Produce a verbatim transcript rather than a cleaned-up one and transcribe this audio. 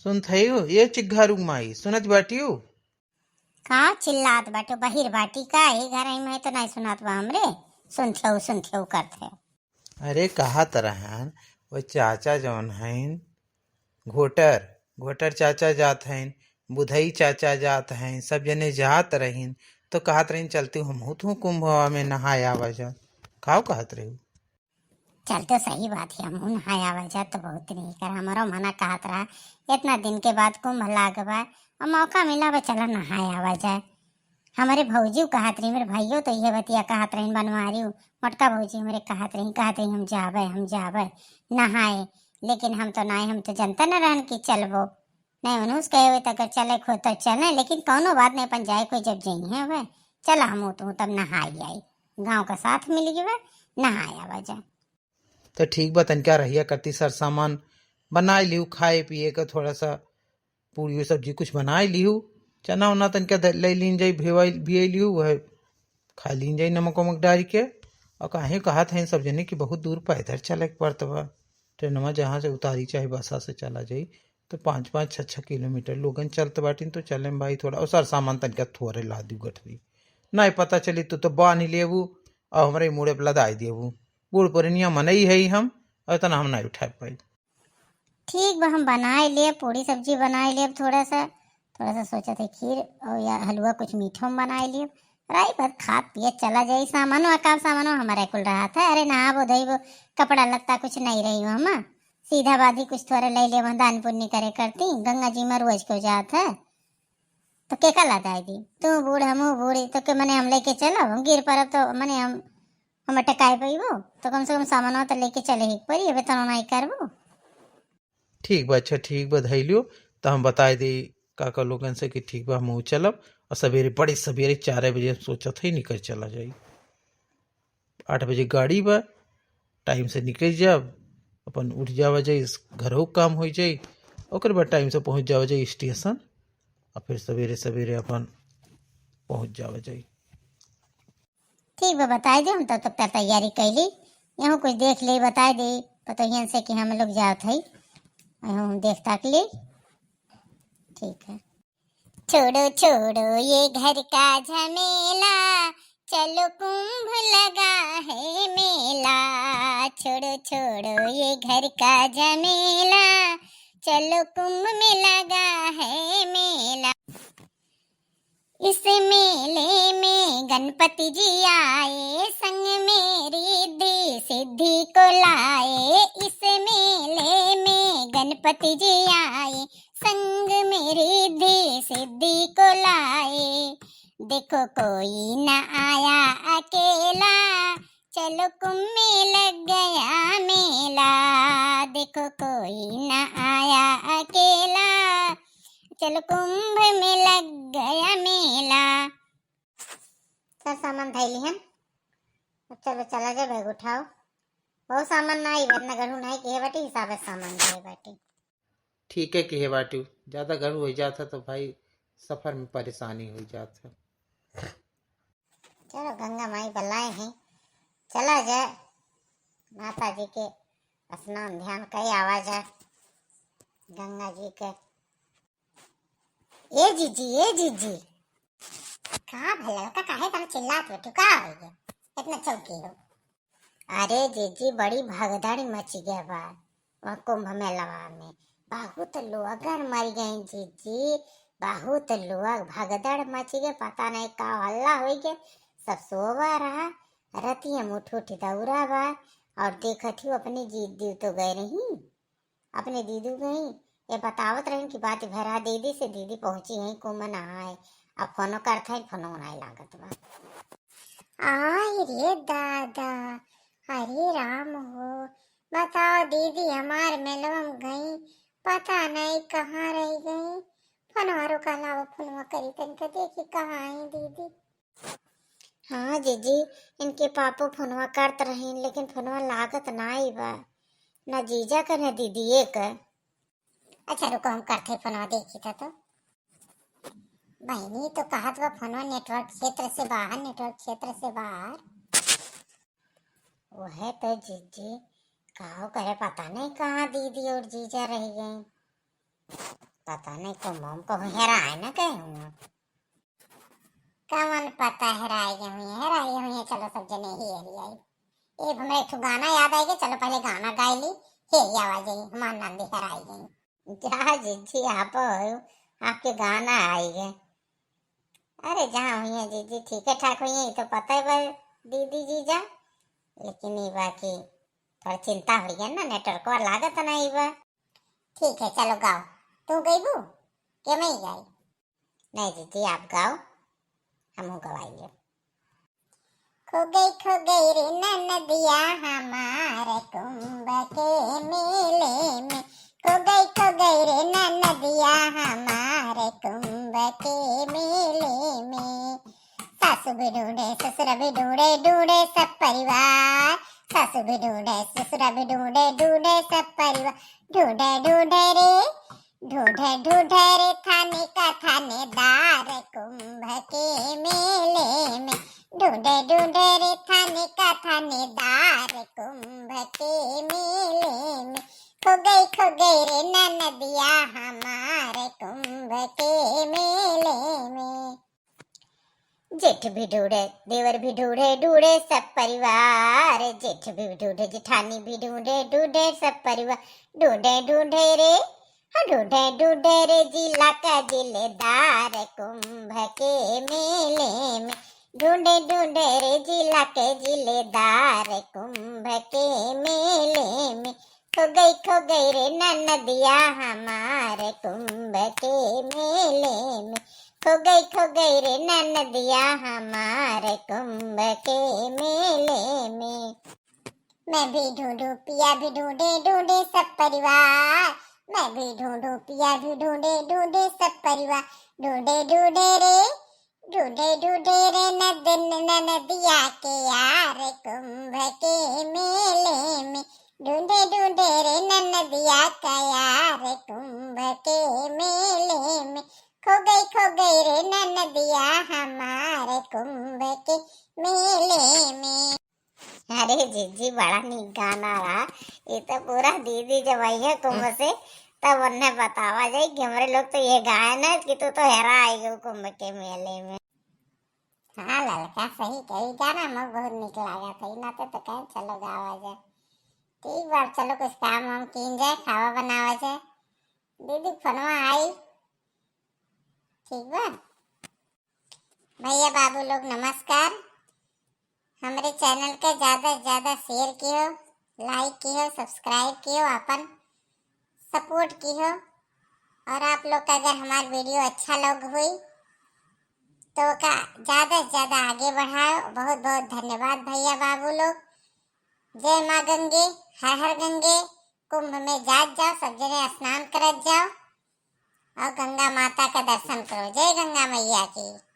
सुनत हयू? ए चिग्घारू माई, सुनत बाटियू? का चिल्लात बाटू? बहिर बाटी का? ई घर में है तो नाहीं सुनात बा हमरे। सुनत हऊ, सुनत हऊ करत है। अरे, कहत रहन, वो चाचा जौन हईन, घोटर, घोटर चाचा जात हईन, बुधई चाचा जात हईन, सब जने जात रहीन, तो कहत रहीन, "चलती हमहू तू कुंभवा में नहाए आवा जा।" काव कहत रही? चल तो सही बात है, हमहू नहाए आवा जा, तो बहुत नहीं कर, हमरो मना कहत रहा, "इतना दिन के बाद कुंभ लाग बा, अब मौका मिला बा, चला नहाए आवा जाए।" हमरे भौजी कहत रही, मेरे भाइयों तो ये बतिया कहत रही, बनवारी मोटका भौजी हमरे कहत रही, कहत रही, "हम जाबे, हम जाबे नहाए," लेकिन हम तो नाई, हम तो जनता न रहन कि चलबो। नहीं, उन्होंने कहे हुए तो अगर चले खो तो चले, लेकिन कौनो बात नहीं, अपन जाए कोई जब जइहे हुए, चला हम तो तब नहाई आई, गाँव का साथ मिल गए, नहाए आवा जाए। तो ठीक बा, तनिका रहिया करती सर सामान बनाए लिहू, खाए पिए का थोड़ा सा पूड़ी सब्जी कुछ बनाए लिहू, चना उना तनिका द-, ले लीन जाई, भिवाई, भियाई लिहू, वह खा लीन जाई नमक वमक डाल के। और काहे कहत हैं सब जने कि बहुत दूर पैदल चले के पड़त बा, ट्रेनवा जहाँ से उतारी चाहे बसा से चला जाई, तो पाँच पाँच छः छः किलोमीटर लोगन चलत बाटिन, तो चले भाई थोड़ा, और सर सामान तनिका थोड़े ला दू गठरी, नहीं पता चली तो, तो बांध लेबू और हमरे मूड़े पे लदाई देबू। बूढ़ पुरनिया मनई है हम, और इतना हम नहीं उठा पाई। ठीक बा, हम बनाए लेब, पूड़ी सब्जी बनाए लेब, थोड़ा सा, थोड़ा सा सोचत है खीर और या हलवा कुछ मीठो में बनाए लेब। राई भर खात पिए चला जाई। सामानो, का सामानो हमारे कुल रहत है। अरे नहाबो धोइबो, कपड़ा लत्ता कुछ नहीं रही हम, सीधा बाधी कुछ थोड़े ले लेब, दान पुण्य करे करती। गंगा जी में रोज को जात है, तो के का लदाई दी? तू बूढ़, हमहू बूढ़ी, तो के मने हम लेके चलब, हम गिर पड़ब तो मने हम, हम टकाए पइबो, तो कम से कम सामानो तो लेके चले ही पड़ी, अबे तो नहीं करबो। ठीक बा, अच्छा ठीक बा, धइलियो, तो हम बताए दी काका लोगन से कि ठीक बा, हमहू चलब। और सवेरे, बड़ी सवेरे चार बजे हम सोचत हई निकल चला जाई। आठ बजे गाड़ी बा, टाइम से निकल जाब, अपन उठ जावा जाई, इस घरो काम हो जाई, ओकर बाद टाइम से पहुँच जावा जाई स्टेशन, और फिर सवेरे सवेरे अपन पहुँच जावा जाई। ठीक बा, बताए दे, हम तब तक तैयारी कैली, यहाँ कुछ देख ले, बताए दे पतोहियन से कि हम लोग जात हई, यहाँ हम देख ताक ले। ठीक है। छोड़ो छोड़ो ये घर का झमेला, चलो कुंभ लगा है मेला। छोड़ो छोड़ो ये घर का झमेला, चलो कुंभ में लगा है मेला। इस मेले में गणपति जी आए, संग में रिद्धि सिद्धि को लाए। इस मेले में गणपति जी आए, संग में रिद्धि सिद्धि को लाए। देखो कोई न आया अकेला, चलो कुंभ में लग गया मेला। देखो कोई न आया अकेला, चलो कुंभ में लग गया मेला। सब सामान धइली हन, अब चलो चला जाए, बैग उठाओ। बहुत सामान ना आई, इतना गढ़ू ना आई, किहे बाटी हिसाब से सामान दिए बाटी। ठीक है, किहे बाटी, ज्यादा गढ़ू हो जात है तो भाई सफर में परेशानी हो जात है। चलो गंगा माई बुलाए हैं, चला जाए, माता जी के स्नान ध्यान कई आवा जाए गंगा जी के। ए जीजी, ए जीजी। का भला का, काहे इतना चिल्लात बैठू? का हो गया? इतना चौकी हो? अरे जीजी, बड़ी भगदड़ मच गया बा वहाँ कुंभ मेलवा में। बहुत लोग मर गए जीजी, बहुत लोग, भगदड़ मच गए, पता नहीं का हल्ला हो गया। सब सोवा रहा, रतिया में उठ उठ दौड़ा बा। और देखत ही अपने जीजी तो गए रही, अपने दीदी गई, ये बतावत रही कि बात भरा दीदी से, दीदी पहुँची हैं कुंभ नहाए। अब फोनो करत है, फोनो नहीं लागत बा। आई रे दादा, अरे राम हो, बताओ दीदी हमार मेलवा में गई, पता नहीं कहाँ रह गई। फोनवा रोका लाओ, फोनवा करी तनिका देखी कहाँ आई दीदी। हाँ जीजी, इनके पापो फोनवा करत रहीन, लेकिन फोनवा लागत नाई बा, ना जीजा का ना दीदिये का। अच्छा रुको, हम करते फोनवा देखी था तो। बहनी तो कहत बा फोनवा नेटवर्क क्षेत्र से बाहर, नेटवर्क क्षेत्र से बाहर। वह तो जीजी, काहो करे पता नहीं कहाँ दीदी और जीजा रह गए। पता नहीं कुंभ उंभ कहूँ हेराए न गए हुए। कवन पता हेराए गए हुए, हेराए गए हुए, चलो सब जने हेरि आई। ए, हमरा एक ठो गाना याद आइ गए, चलो पहले गाना गाइ ली, हेरि आवा जाई, हमार नंदी हेराए गई। जा जीजी, आप हो, आपके गाना आइ गए। अरे जहाँ हुई है जीजी, ठीक है ठाक हुई है, ये तो पता है बा दीदी जीजा, लेकिन ये बा कि थोड़ा चिंता हुई है ना, network वाला लागत नहीं बा। ठीक है, चलो गाओ। तू गईबू के मैं गाई? नहीं जीजी, आप गाओ, हमहू गवाई ले। खो गई, खो गई रे ननदिया हमार कुंभ के मेले में। खो गई, खो गई रे ननदिया हमार कुंभ के मेले में। सासू भी ढूंढे, ससुर भी ढूंढे, ढूंढे सब परिवार। सासू भी ढूंढे, ससुर भी ढूंढे, ढूंढे सब परिवार। ढूंढे, ढूंढे रे, ढूंढे, ढूंढे रे थाने का थानेदार कुंभ के मेले में। ढूंढे, ढूंढे रे थाने का थानेदार कुंभ के मेले में। खो गई, खो गई रे ननदिया हमार कुंभ के मेले में। जेठ भी ढूंढे, देवर भी ढूंढे, ढूंढे सब परिवार। जेठ भी ढूंढे, जेठानी भी ढूंढे, ढूंढे सब परिवार। ढूंढे, ढूंढे रे, हाँ, ढूंढे, ढूंढे रे जिला का जिलेदार कुंभ के मेले में। ढूंढे, ढूंढे रे जिला के जिलेदार कुंभ के मेले में। खो गई, खो गई रे ननदिया हमार कुंभ के मेले में। खो गई, खो गई रे ननदिया हमार कुंभ के मेले में। मैं भी ढूंढूं, पिया भी ढूंढे, ढूंढे सब परिवार। मैं भी ढूंढूं, पिया भी ढूंढे, ढूंढे सब परिवार। ढूंढे, ढूंढे रे, ढूंढे, ढूंढे रे नद-, ननदिया के यार कुंभ के मेले में। ढूंढे, ढूंढे रे ननदिया का यार कुंभ के मेले में। खो गई, खो गई रे ननदिया हमार कुंभ के मेले में। अरे जीजी, बड़ा नीक गाना रहा। ये तो पूरा दीदी जब आई है कुंभ से, तब उन्हें बतावा जाई कि हमरे लोग तो ये गाए ना कि तू तो हेरा आई गो कुंभ के मेले में। हाँ ललका, सही कही, गाना में बहुत नीक लागत है, नाते तो कहे चलो गावा जाए। ठीक बा, चलो कुछ काम वाम कीन जाए, खावा बनावा जाए। दीदी फोनवा आई, ठीक बा। भैया बाबू लोग नमस्कार। हमरे channel के ज्यादा से ज्यादा share किहो, like किहो, subscribe किहो, अपन support किहो। और आप लोग का अगर हमार video अच्छा लग हुई तो का ज्यादा से ज्यादा आगे बढ़ाओ। बहुत बहुत धन्यवाद भैया बाबू लोग। जय माँ गंगे, हर हर गंगे। कुंभ में जात जाओ, सब जने स्नान करत जाओ और गंगा माता का दर्शन करो। जय गंगा मैया की।